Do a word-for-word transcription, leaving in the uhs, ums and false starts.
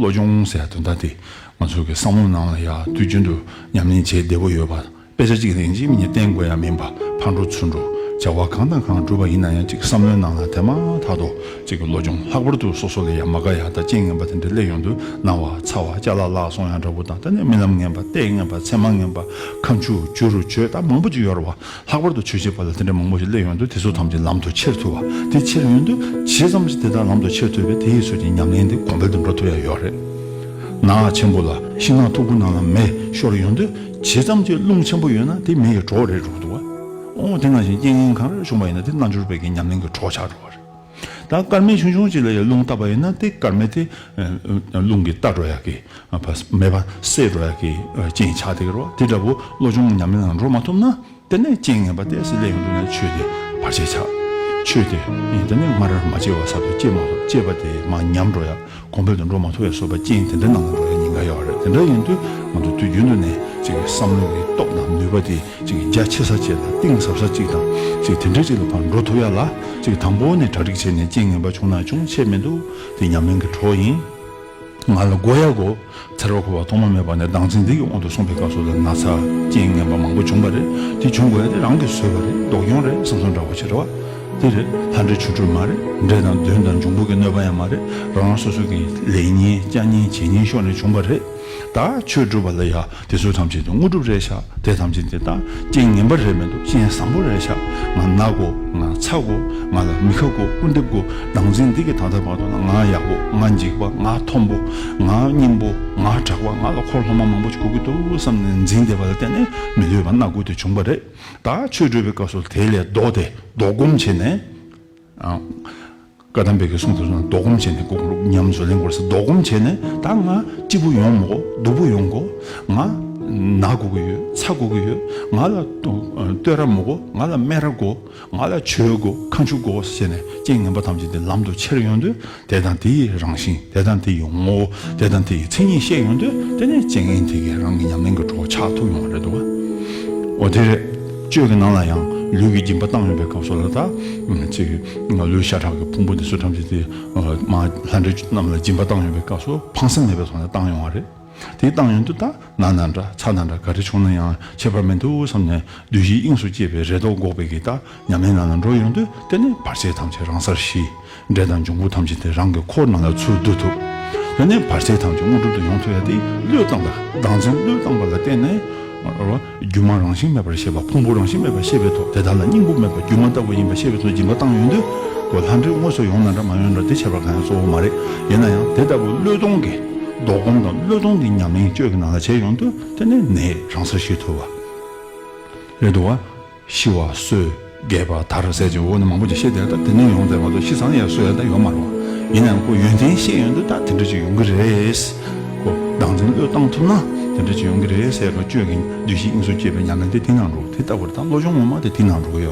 བློ་སྦྱོང་ཟེར་ཡ་དོན་དག་དེ་ང་ཚོ་གི་བསམ་བློ་ནང་ལ་ཡ་དུས་རྒྱུན་དུ་ཉམས་ལེན་བྱེད་བདེ་པོ་ཡོད་པ། དཔེ་ཆ་གཅིག་རིང་གཅིག་མི་ཉིད་བསྟན་དགོས་ཡ་མིན་པ། ཕར་འགྲོ་ཚུར་འགྲོ་བྱ་བ་གང་དང་གང་སྒྲུབ་པ་ཡིན་ན་ཡང་གཅིག་བསམ་བློའི་ནང་ལ་དེ་མ་ཐག་ཏུ་གཅིག་གི་བློ་སྦྱོང་ལྷག་པར་དུ་སོ་སོ་ལ་ཡ་མ་དགའ་ཡ་དང་རྐྱེན་ངན་པ་དེ་འདྲ་སླེབས་ཡོང་དུས་ན་བ་ཚ་བ་ཅ་ལག་བརླག་སོང་ཡ་འདྲ་པོ་དང་། དེ་ནས་རྨི་ལམ་ངན་པ་ལྟས་ངན་པ་མཚན་མ་ངན་པ་ཁ་མཆུ་བྱུ་རུ་བྱོས་ད་མང་པོ་ཅིག་ཡོད་རེད་བ། ལྷག་པར་དུ་ཆོས་བྱེད་པ་ལ་དེ་འདྲ་མང་པོ་ཞིག་སླེབས་ཡོང་དུས་དེ་ཚོ་ཐམས་ཅད་ལམ་དུ་ཁྱེར་ཐུབ་པ། དེ་ཁྱེར་ཡོང་དུས་ཇི་ཙམ་ཞིག་དེ་དག་ལམ་དུ་ཁྱེར་ཐུབ་པས་དེ་ཡི་ཚོད་ཀྱི་ཉམས་ལེན་དེ་གོང་འཕེལ་དུ་འགྲོ་ཐུབ་ཡ་ཡོད་རེད། ནགས་ཆེན་པོ་ལ་ཤིང་ནགས་མཐུག་པོ་ནང་ལ་མེ་ཤོར་ཡོང་དུས་ཇི་ཙམ་གྱི་རླུང་ཆེན་པོ་ཡོད་ན་དེ་མེ་ཡི་གྲོགས་རེད་འགྲོ་གི་འདུག་བ། ཨོ་དེ་ནང་བཞིན་རྐྱེན་ངན་གང་རེ་བྱུང་བ་ཡིན་ན་དེ་རྣལ་འབྱོར་པའི་གི་ཉམས་ལེན་གྱི་གྲོགས་ཆགས་འགྲོ་བ་རེད། ད་སྐར་མའི་ཆུང་ཆུང་ཅིག་ལ་ཡང་རླུང་བཏབ་པ་ཡིན་ན་དེ་སྐར་མའི་དེ་རླུང་གིས་ལྟ་འགྲོ་ཡ་གི་མེ་བ་བསད་འགྲོ་ཡ་གི་རྐྱེན་ཆགས་དེ་གི་རེད་བ། དེ་འདྲ་པོ་བློ་སྦྱོང་ཉམས་ལེན་ལ་འགྲོ་མ་ཐུབ་ན། དེ་ནས་རྐྱེན་ངན་པ་དེ་སྲིད་ལས་ཡོང་དུས་ན་ཆོས་དེ་བར་ཆད་ཆགས། ཆོས་དེ་ཡིན་དེ་ནས་སྔར་མ་སྐྱེས་པ་ས་དུ་སྐྱེས་མ་ཐུབ། སྐྱེས་པ་དེ་མ་ཉམས་འགྲོ་ཡ་གོང་འཕེལ་དུ་འགྲོ་མ་ཐུབ་པའི་སོགས་པ་རྐྱེན་དེ་འདྲ་ནང་ལ་འགྲོ་ཡ་ཉེན་ཁ་ཡོད་རེད། དེ་འདྲ་ཡིན་དུས་ང་ཚོ་དུས་རྒྱུན་དུ་ནས་ཅིག་བསམ་བློ་གི་སྟོབས་དང་ནུས་པ་དེ་ཅིག་རྒྱ་ཆེ་ས་ཅིག་དང་གཏིང་ཟབ་ས་ཅིག་དང་ཅིག་དེ་འདྲ་ཅིག་ལ་ཕར་འགྲོ་ཐུབ་ཡ་ལ་ཅིག་དང་པོ་ནས་གྲ་སྒྲིག་བྱས་ནས། རྐྱེན་ངན་པ་བྱུང་ན་བྱུང་ཆད་མི་འདུག་དེ་ཉམས་ལེན་གྱི་གྲོགས་ཡིན། ང་ལ་དགོས་ཡ་དགོས། ཚེ་རབས་འཁོར་བ་ཐོག་མ་མེད་པ་ནས་བདག་འཛིན་འདི་གི་དབང་དུ་སོང་བའི་སྐབས་སུ་ལ་ན་ཚ་རྐྱེན་ངན་པ་མང་པོ་བྱུང་བ་རེད། དེ་བྱུང་དགོས་ཡ་དེ་རང་གིས་བཟོས་པ་རེད། སྡུག་གྱོང་རེད་བསམ་སོང་འདྲ་བོ་ཆེ་རེད་བ། དེ་རེད། ལྷ་འདྲེ་ཆོ་འཕྲུལ་མ་རེད། འདྲེ་དང་གདོན་དང་འབྱུང་པོ་གི་གནོད་པ་ཡང་མ་རེད། རང་རང་སོ་སོ་གི་ལས་ཉེས་བྱ་ཉེས་བྱེད་ཉེས་ཤོར་ནས་བྱུང་བ་རེད། ད་ཆོས་སྒྲུབ་པ་ལ་ཡ་དེ་ཚོ་ཐམས་ཅད་དུ་དངོས་གྲུབ་རེད་ཤག་དེ་ཐམས་ཅད་དེ་ད་རྐྱེན་ངན་པ་རེད་མི་འདུག་རྐྱེན་བཟང་པོ་རེད་ཤག་ང་ན་དགོས། ང་ཚ་དགོས། ང་ལ་མི་ཁ་དགོས། སྐུར་འདེབས་དགོས། བདག་འཛིན་འདི་གི་ད་ལྟ་བར་དུ་ན་ང་ཡག་པོ། ང་འཇིགས་པ། ང་མཐོན་པོ། ང་སྙིང་པོ། ང་དྲག་པ། ང་ལ་འཁོར་སློབ་མ་མང་པོ་ཞིག་དགོས་ཀྱི་འདུག་བསམ་ནས་འཛིན་བསྡད་པ་ལ་བརྟེན་ནས་མི་འདོད་པ་སྣ་དགུ་དེ་བྱུང་བ་རེད། ད་ཆོས་སྒྲུབ་པའི་སྐབས་སུ་དེ་ལས་ལྡོག་སྟེ་ལྡོག་སྒོམ་བྱས་ནས། ཨ། བཀའ་གདམས་པའི་གི་གསུང་དེ་ཚོ་ན་ལྡོག་སྒོམ་བྱས་ནས་སྒོམ་ཉམས་བཟོད་ལེན་སྐོར་ཟེར། ལྡོག་སྒོམ་བྱས་ནས་ད་ང་སྐྱིད་པོ་ཡོང་མི་དགོས། སྡུག་པོ་ཡོང་དགོས། ང་ན་དགོས་ཀྱི་ཡོད། ཚ་དགོས་ཀྱི་ཡོད། ང་ལ་བསྟོད་ར་མི་དགོས། ང་ལ་སྨད་ར་དགོས། ང་ལ་བྱོལ་དགོས། ཁ་མཆུ་དགོས་ཟེར་ནས་རྐྱེན་ངན་པ་ཐམས་ཅད་དེ་ལམ་དུ་ཁྱེར་ཡོང་དུས་དེ་དང་དེ་ཡི་རང་བཞིན། དེ་དང་དེ་ཡི་ངོ་བོ། དེ་དང་དེ་ཡི་མཚན་ཉིད་ཤེས་ཡོང་དུས་དེ་ནས་རྐྱེན་ངན་དེ་གས་རང་གི་ཉམས་ལེན་གྱི་གྲོགས་ཆགས་ཐུབ་ཡོང་བ་རེད་འདུག་བ། འོ་དེ་རེད། ཆོས་ཀྱི་ནང་ལ་ཡང་ལུས་ཀྱི་སྦྱིན་པ་བཏང་ཡོང་བའི་སྐབས་སུ་ལ་ད་ཅིག་ལུས་ཤ་ཁྲག་གི་ཕུང་པོ་འདི་ཚོ་ཐམས་ཅད་དེ་མ་ལྷ་འདྲེ་རྣམས་ལ་སྦྱིན་པ་བཏང་ཡོང་བའི་སྐབས་སུ་ཕངས་སེམས་མེད་པའི་ཐོག་ནས་བཏང་ཡོང་བ་རེད། དེ་བཏང་ཡོང་དུས་ད་ན་ན་འདྲ་ཚ་ན་འདྲ་ག་རེ་བྱུང་ན་ཡང་ཁྱད་པར་མི་འདུག་བསམ་ནས་བདུད་བཞིའི་དབྱིངས་སུ་སྐྱེས་པའི་རེ་དོགས་འགོག་པའི་གི་ད་ཉམས་ལེན་ནང་ལ་འགྲོ་ཡོང་དུས་དེ་ནས་བར་ཆད་ཐམས་ཅད་རང་སར་ཞི། འདྲེ་དང་འབྱུང་པོ་ཐམས་ཅད་དེ་རང་གི་འཁོར་ནང་ལ་ཚུར་བསྡུ་ཐུབ། དེ་ནས་བར་ཆད་ཐམས་ཅད་དངོས་གྲུབ་ཏུ་ཡོང་ཐུབ་ཡ་དེ་བློས་བཏང་པ། བདག་འཛིན་བློས་བཏང་པ་ལ་བརྟེན་ནས་རྒྱུ་མ་རང་བཞིན་མེད་པར་ཤེས་པ། ཕུང་པོ་རང་བཞིན་མེད་པར་ཤེས་པའི་ཐོག་དེ་དག་ལ་སྙིང་པོ་མེད་པ་སྒྱུ་མ་ལྟ་བུ་ཡིན་པར་ཤེས་པའི་ཐོག་སྦྱིན་པ་བཏང་ཡོང་དུས་ཁོ་ལྷ་འདྲེ་དངོས་སུ་ཡོང་ན་འདྲ་མ་ཡོང་འདྲ་དེ་ཁྱད་པར་གང་ཡང་གཙོ་བོ་མ་རེད། ཡིན་ན་ཡང་དེ་ལྟ་བུ་བློས་གཏོང་གི་ལྡོག་སྒོམ་དང་བློས་གཏོང་གི་ཉམས་ལེན་ཆོས་ཀྱི་ནང་ལ་བྱས་ཡོང་དུས་དེ་ནས་ནད་རང་སར་ཞི་ཐུབ་པ་རེད་འདུག་བ། ཤི་བ་གསོས། རྒས་པ་དར་ཟེར་གྱི་འོག་ནས་མང་པོ་ཅིག་བཤད་བསྡད། ད་དེ་ནས་ཡོང་བསྡད་མ་གཏོགས་ཤི་ཚར་ན་ཡང་གསོ་ཡ་ད་ཡོད་མ་རེད་བ། ཡིན་ནའང་ཁོ་ཡོན་ཏན་ཤེས་ཡོང་དུས་ད་དེ་འདྲ་ཅིག་ཡོང་གི་རེད། ཁོ་བདག་འཛིན་བློས་བཏང་ཐུབ་ན་དེ་འདྲ་ཅིག་ཡོང་གི་རེད་ཟེར་ཁོ་ཆོས་ཀྱི་བདུད་བཞིའི་དབྱིངས་སུ་སྐྱེས་པའི་ཉམས་ལེན་དེ་དེ་ནང་འགྲོ། དེ་ལྟ་བུར་ད་བློ་སྦྱོང་ངོ་མ་དེ་དེ་ནང་འགྲོ་གི་ཡོད།